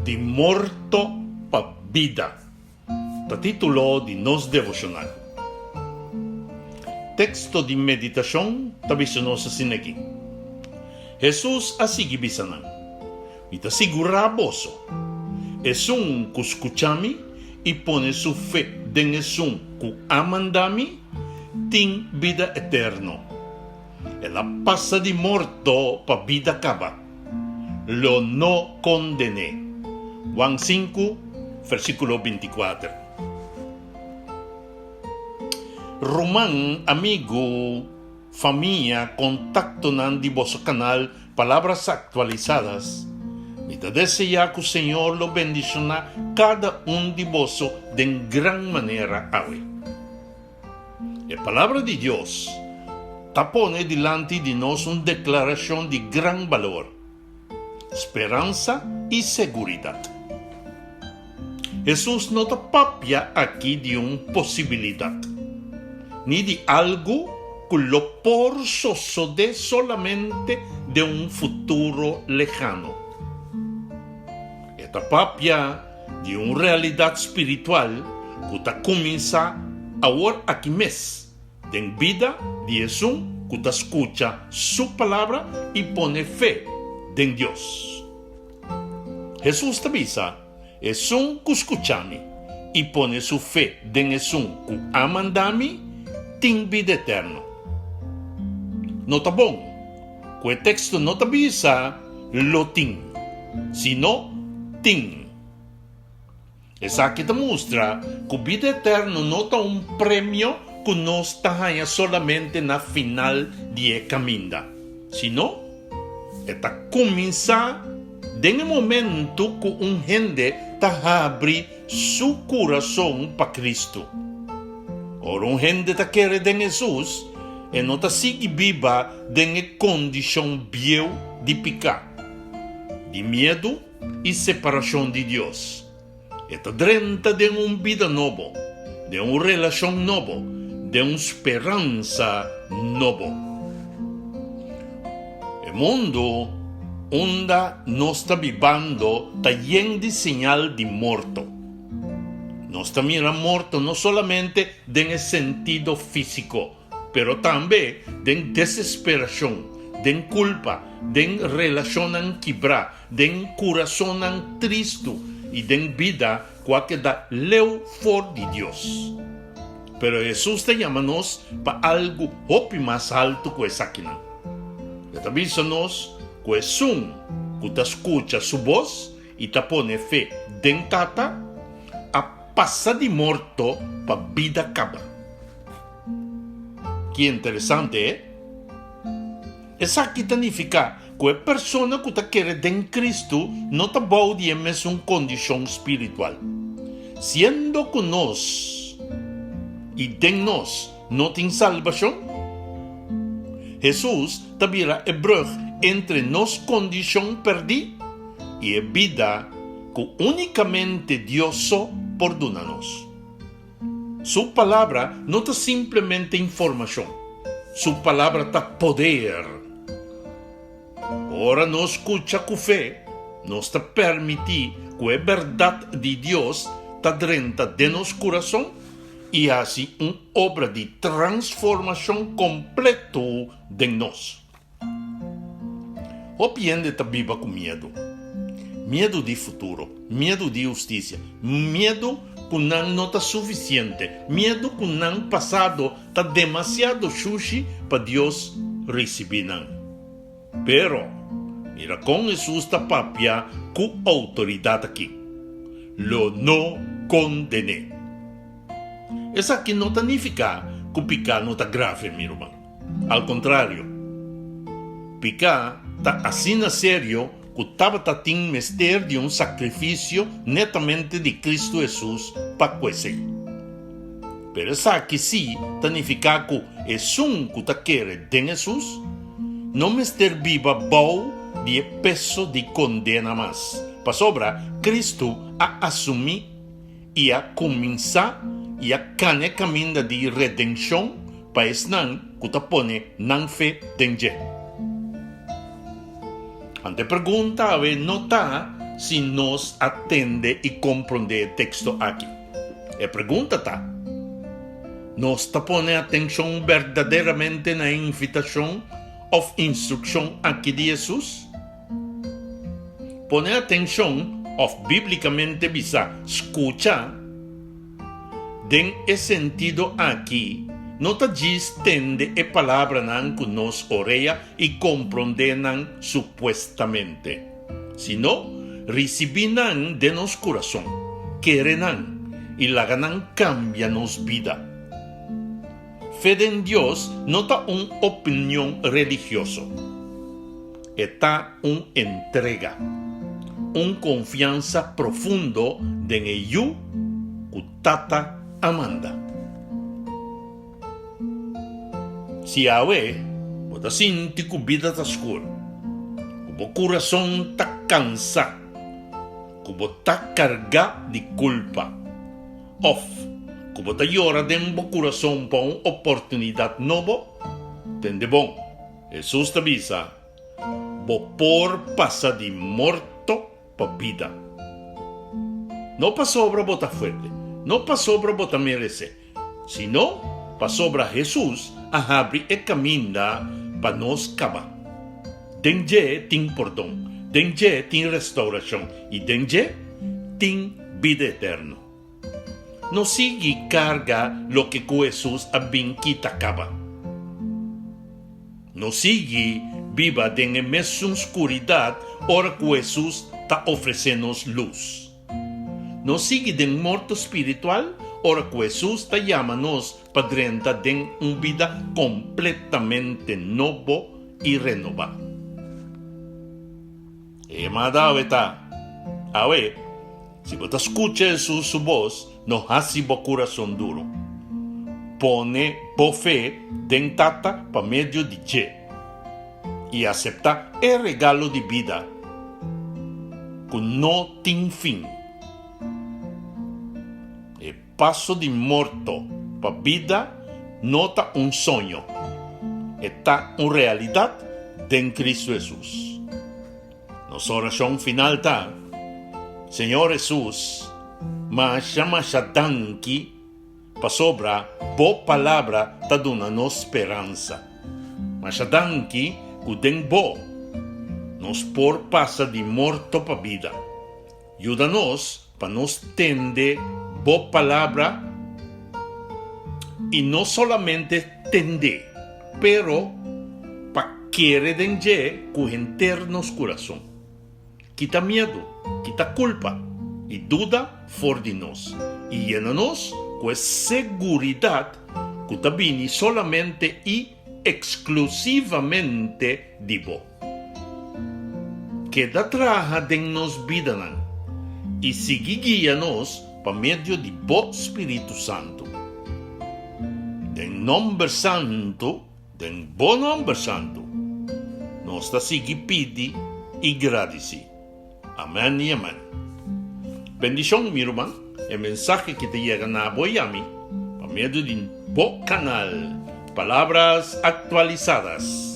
Di morto pa bida ta título di nos devoshonal. Teksto di meditashon ta bisa nos asina aki, Hesus a sigui bisa nan, Mi ta sigurá boso, esun ku skucha mi i pone su fe den esun ku a manda mi, tin bida eterno. El a pasa di morto pa bida kaba. Lo no konden'é. Juan sinku, versíkulo bintikuater. Ruman, amigu, famia, kontaktonan di boso kanal Palabras Actualizadas, mi ta deseá ku Señor lo bendishoná kada un di boso den gran manera awe. E Palabra di Dios ta pone dilanti di nos un deklarashon di gran balor, speransa i seguridat. Hesus no ta papia aki di un posibilidat, ni di algu ku lo por sosodé solamente den un futuro lehano. E ta papia di un realidat spiritual ku ta kuminsá awor aki mes den bida di esun ku ta skucha Su palabra i pone fe den Dios. Hesus ta bisa, Esun ku skucha mi i pone su fe den esun ku a manda mi, tin bida eterno. No ta bon ku e teksto no ta bisa lo tin, sino tin. Esaki ta mustra ku bida eterno no ta un premio ku nos ta haña solamente na final di e kaminda, sino e ta kuminsá den e momentu ku un hende ta habri su kurason pa Kristu. Ora un hende ta kere den Hesus, e no ta sigui biba den e kondishon bieu di piká, di miedu i separashon di Dios. E ta drenta den un bida nobo, den un relashon nobo, den un speransa nobo. E mundu unda nos ta bibando ta yen di señal di morto. Nos ta mira morto no solamente den e sentido físiko, pero tambe den desesperashon, den kulpa, den relashonnan kibrá, den kurasonnan tristu i den bida ku a keda leu for di Dios. Pero Hesus ta yama nos pa algu hopi mas haltu ku esakinan. E ta bisa nos ku esun ku ta skucha su bos i ta pone fe den Tata, a pasa di morto pa bida kaba. Ki interesante, eh? Esaki ta nifiká ku e persona ku ta kere den Kristu no ta bou di e mesun kondishon spiritual. Siendo ku nos i den nos no tin salbashon, Hesus ta bira e brùg entre nos kondishon pèrdí i e bida ku únikamente Dios so por duna nos. Su Palabra no ta simplemente informashon, su Palabra ta poder. Ora nos skucha ku fe, nos ta permití ku e bèrdat di Dios ta drenta den nos kurason i hasi un obra di transformashon kompleto den nos. Hopi hende ta biba ku miedu. Miedu di futuro, miedu di hustisia, miedu ku nan no ta sufisiente, miedu ku nan pasado ta demasiado shushi pa Dios risibí nan. Pero, mira kon Hesus ta papia ku outoridat aki, Lo no konden'é. Esaki no ta nifiká ku piká no ta grave, mi ruman. Al kontrario, piká ta asina serio ku tabata tin mester di un sakrifisio netamente di Kristu Hesus pa ku esei. Pero esaki sí ta nifiká ku esun ku ta kere den Hesus no mester biba bou di e peso di kondena mas, pasobra Kristu a asumí i a kuminsá i a kana e kaminda di redenshon pa esnan ku ta pone nan fe den dje. Anto e pregunta awe no ta si nos a tende i komprondé e teksto aki. E pregunta ta, Nos ta pone atenshon berdaderamente na e invitashon òf instrukshon aki di Hesus? Pone atenshon, òf bíblikamente bisa, skucha, Den e sentido aki, no ta djis tende e palabranan ku nos orea i komprondé nan supuestamente, sino risibí nan den nos kurason, kere nan i laga nan kambia nos bida. Fe den Dios no ta un opinion religioso. E ta un entrega, un konfiansa profundo den e Yu ku Tata a manda. Si awe bo ta sinti ku bida ta skur, ku bo kurason ta kansa, ku bo ta kargá di kulpa, òf ku bo ta yora den bo kurason pa un oportunidat nobo, tende bon. Hesus ta bisa, Bo por pasa di morto pa bida. No pasobra bo ta fuerte, no pasobra bo ta meresé, sino pasobra Hesus a habri e kaminda pa nos kaba. Den dje tin pordon, den dje tin restaurashon i den dje tin bida eterno. No sigui karga loke ku Hesus a bin kita kaba. No sigui biba den e mesun skuridat ora ku Hesus ta ofresé nos lus. No sigui den morto spiritual ora ku Hesus ta yama nos pa drenta den un bida kompletamente nobo i renobá. E yamada awe ta, Awe, si bo ta skucha Hesus su bos, no hasi bo kurason duru. Pone bo fe den Tata pa medio di dje, i aseptá e regalo di bida ku no tin fin. E paso di morto pa bida no ta un soño, e ta un realidat den Cristo Hesus. Nos orashon final ta, Señor Hesus, masha masha danki pasobra Bo Palabra ta duna nos speransa. Masha danki ku den Bo nos por pasa di morto pa bida. Yuda nos pa nos tende Bo Palabra i no solamente tend'é, pero pa kere den dje ku henter nos kurason. Kita miedu, kita kulpa i duda for di nos i yena nos ku e seguridat ku ta bini solamente i eksklusivamente di Bo. Keda traha den nos bidanan i sigui guia nos pa medio di Bo Spiritu Santu. Den nomber santu, den Bo nomber santu, nos ta sigui pidi i gradisí. Amen i amen. Bendishon, mi ruman, e mensahe ki ta yega na bo i ami pa medio di bo kanal Palabras Actualizadas.